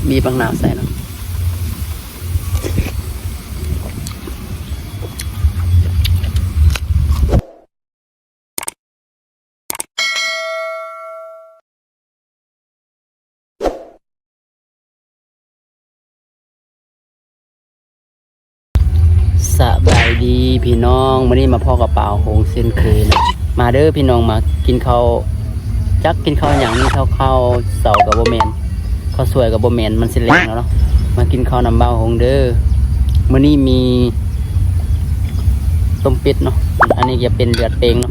ມີບັກໜາວໃສ່ເນາະ. ສະບາຍດີພີ່ນ້ອງ, ມື້ນີ້ມາພໍ້ກັບບ່າວຫົງເຊັ່ນເຄີຍເນາະ. ມາເດີພີ່ນ້ອງ ມາກິນເຂົ້າ, ຈັກກິນເຂົ້າຫຍັງ, ມີເຂົ້າ ເຂົ້າເຊົາກໍບໍ່ແມ່ນ, ເຂົ້າສວຍກໍບໍ່ແມ່ນ, ມັນຊິແລງແລ້ວເນາະ. ມາກິນເຂົ້ານຳບ່າວຫົງເດີ. ມື້ນີ້ມີຕົ້ມເປັດເນາະ, ອັນນີ້ຈະເປັນເລືອດເປັງເນາະ.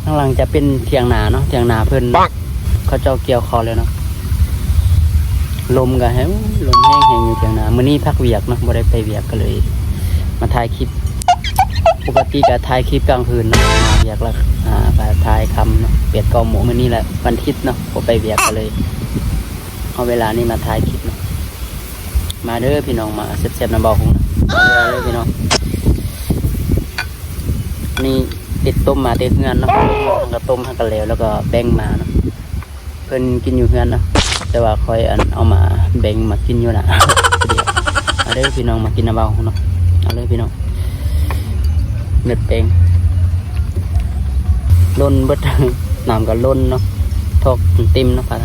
ທາງຫຼັງຈະເປັນຖຽງນາເນາະ, ຖຽງນາເພິ່ນ ເຂົາເຈົ້າກ່ຽວເຂົ້າແລ້ວເນາະ. ລົມກໍແຮງ, ລົມແຮງໆຢູ່ຖຽງນາ. ມື້ນີ້ພັກວຽກເນາະ, ບໍ່ໄດ້ໄປວຽກ ກໍເລີຍມາຖ່າຍຄລິບ. ປົກກະຕິກໍຖ່າຍຄລິບກາງຄືນເນາະ, ມາວຽກແລ້ວ ອ່າ ກໍຖ່າຍຄ່ຳເນາະ, ແປດເກົ້າໂມງ. ມື້ນີ້ລະວັນທິດເນາະ, ບໍ່ໄປວຽກ ກໍເລີຍເອົາເວລານີ້ມາຖ່າຍຄລິບເນາະ. ມາເດີພີ່ນ້ອງ, ມາແຊບໆນຳບ່າວຫົງ. ມາເດີພີ່ນ້ອງ. ນີ້ເປັດຕົ້ມມາແຕ່ເຮືອນເນາະ, ເຮົາກໍຕົ້ມ ເຮົາກໍແລ້ວ ແລ້ວກໍແບ່ງມາເນາະ. ເພິ່ນກິນຢູ່ເຮືອນເນາະ, ແຕ່ວ່າຂ້ອຍ ອັນ ເອົາມາແບ່ງມາກິນຢູ່ນະ. ມາເດີພີ່ນ້ອງ, ມາກິນນຳບ່າວເນາະ. ເອົາເລີຍພີ່ນ້ອງ, ເລືອດເປັງ ລົ້ນເບິດ, ນ້ຳກໍລົ້ນເນາະ, ຖອກເຕັມເນາະ. ປາ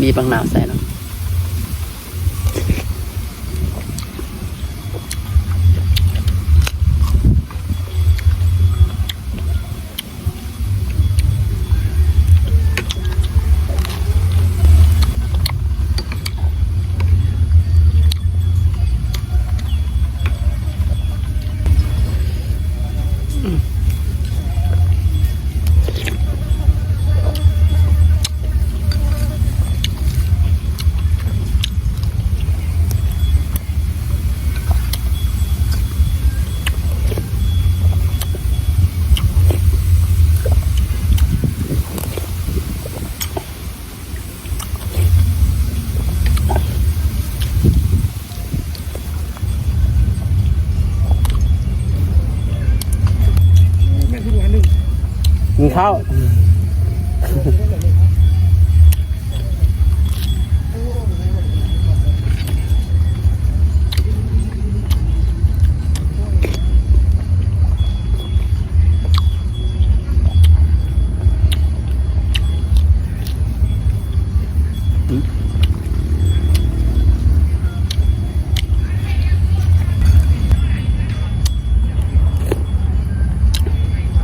ມີບັກໜາວໃສ່ເນາະ. ກິນເຂົ້າ.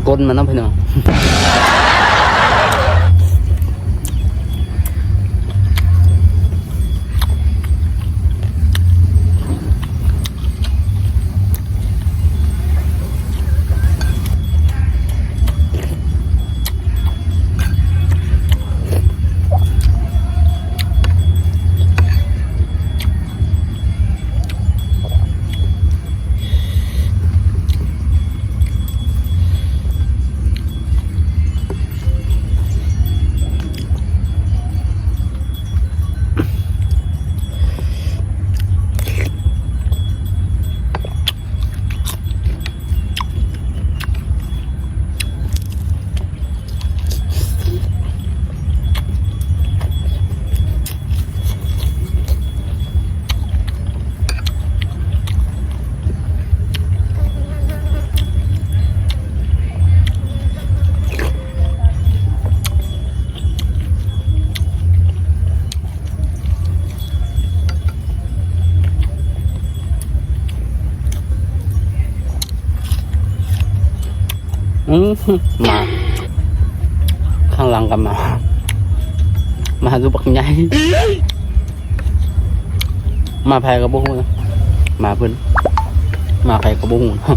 ກົ້ນມັນເນາະພີ່ນ້ອງ. ອືມ ໝາ ຂ້າງຫຼັງກໍໝາ ໝາຄືບັກໃຫຍ່. ໝາໃຜກໍບໍ່ຮູ້ນະ ໝາເພິ່ນ ໝາໃຜກໍບໍ່ຮູ້ນະ. ອ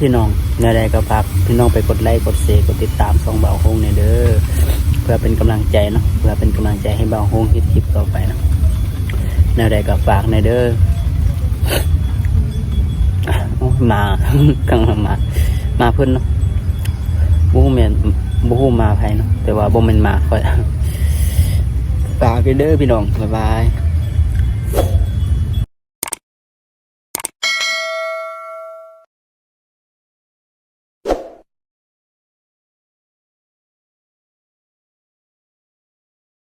ພີ່ນ້ອງ ແນວໃດກໍຝາກພີ່ນ້ອງໄປກົດໄລ ກົດແຊ ກົດຕິດຕາມຊ່ອງບ່າວໂຮງແດ່ເດີ ເພື່ອເປັນກຳລັງໃຈເນາະ ເພື່ອເປັນກຳລັງໃຈໃຫ້ບ່າວໂຮງເຮັດຄລິບຕໍ່ໄປເນາະ. ແນວໃດກໍຝາກແດ່ເດີ. ໂອ້ຍ ມາ ກຳລັງມາ ມາເພິ່ນເນາະ ບໍ່ຮູ້ແມ່ນ ບໍ່ຮູ້ມາໃຜເນາະ ແຕ່ວ່າບໍ່ແມ່ນມາຂ້ອຍ. ຝາກເດີພີ່ນ້ອງ ບາຍບາຍ.